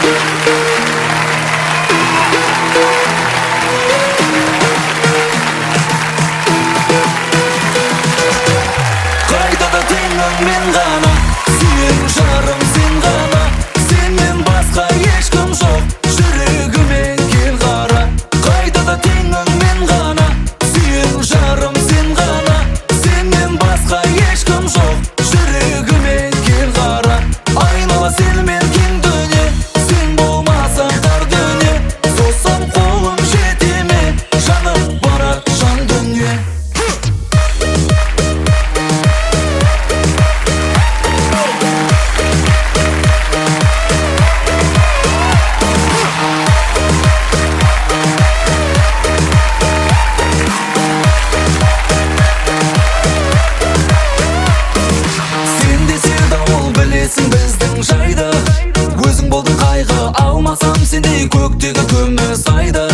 Қайда да теңің мен ғана, сүйер жарым сен ғана, сенен басқа ешкім жоқ, жүрегіме кел қара. Қайда да теңің мен ғана, сүйер жарым сен ғана, сенен басқа ешкім жоқ, жүрегіме кел қара. Айнала сенімен кең дүние, сен болмасаң тар дүние, созсам қолым жете ме, жаным барар жан дүние. Сен де дауыл білесің біздің жайды, өзің болдың қайғы, алмасам сендей көктегі күміс айды.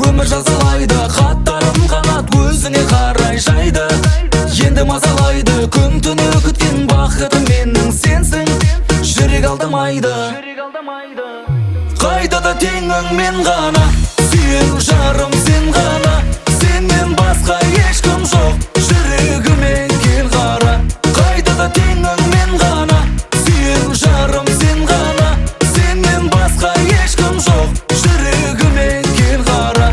Өмір жазалайды, хаттарым қанат өзіңе қарай жайды. Енді мазалайды күн түні күткен бақытым менің сенсің, жүрек алдамайды. Қайда да теңің мен ғана, сүйер жарым сен ғана, сенен басқа ешкім жоқ, жүрегіме кел қара. Қайда да теңің мен ғана, сүйер жарым сен ғана, сенен басқа ешкім жоқ, жүрегіме кел қара.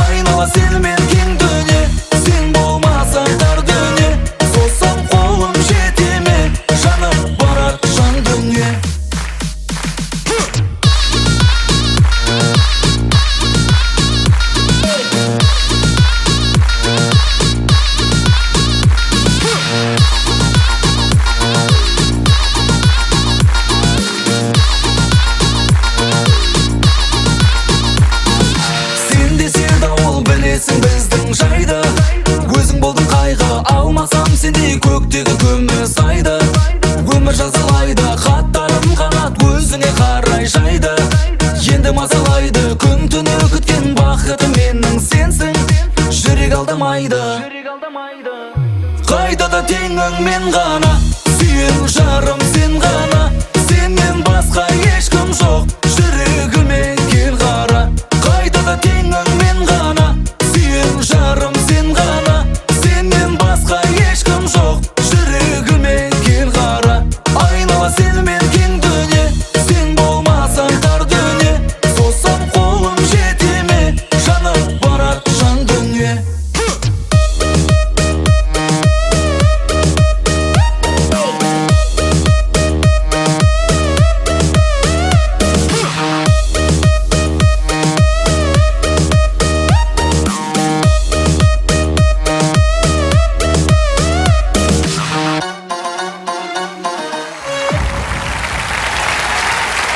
Айнала сенімен кең дүние, сен болмасаң тар дүние, созсам қолым жете ме, жаным барар жан дүние. Сен де дауыл білесің біздің жайды, өзің болдың қайғы, алмасам сендей көктегі күміс айды. Өмір жазалайды, хаттарым қанат өзіңе қарай жайды. Енді мазалайды күн түні күткен бақытым менің сенсің, жүрек алдамайды. Қайда да теңің мен ғана, сүйер жарым сен.